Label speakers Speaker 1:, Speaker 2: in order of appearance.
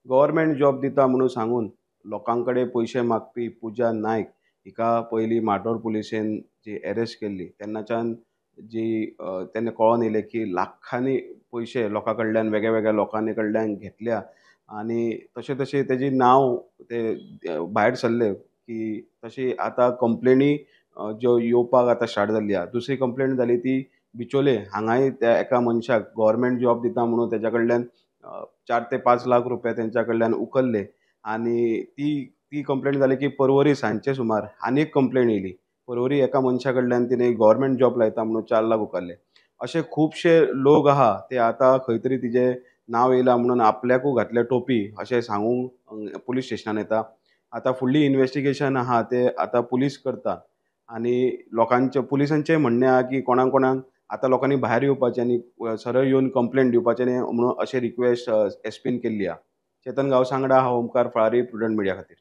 Speaker 1: Government job दिता म्हणून सांगून लोकां कडेन पयशे मागपी पुजा नायक हिका पयलीं म्हाड्डोळ पुलिशेन जी एरेस्ट केल्ली तेन्नाच्यान जी तेन्ना कळोन येयलें की लाखांनी पयशे लोकां कडल्यान वेगळ्यावेगळ्या लोकां कडल्यान घेतल्या आनी तशें तशें तेजें नांव तें भायर सरलें की तशी आतां कंप्लेनी ज्यो येवपाक आतां स्टार्ट जाल्ली आसा. दुसरी कंप्लेन जाली ती बिचोले हांगाय त्या एका मनशाक गव्हर्मेंट जॉब दिता म्हणून तेज्या कडल्यान 4 ते 5 लाख रुपया तेंच्या कडल्यान उखल्ले आनी ती ती कंप्लेन जाली की परवरी सांजचे सुमार आनी एक कंप्लेन येयली. परवरी एका मनशा कडल्यान तिणें गव्हर्मेंट जॉब लायता म्हणून 4 लाख उखल्ले. अशे खुबशे लोक आहा ते आतां खंय तरी तिजें नांव येयलां म्हणून आपल्याकूय घातल्या टोपी अशें सांगूंक पुलीस स्टेशनान येता. आतां फुडली इन्वेस्टिगेशन आहा तें आतां पुलीस करता आनी लोकांचें पुलिसांचें म्हणणें आहा की कोणाक कोणाक आतां लोकांनी भायर येवपाचें आनी सरळ येवन कंप्लेन दिवपाचें न्ही म्हणून अशें रिक्वेस्ट एसपीन केल्ली आहा. चेतन गांवसा वांगडा हांव ओमकार फळारी, प्रुडंट मिडिया खातीर.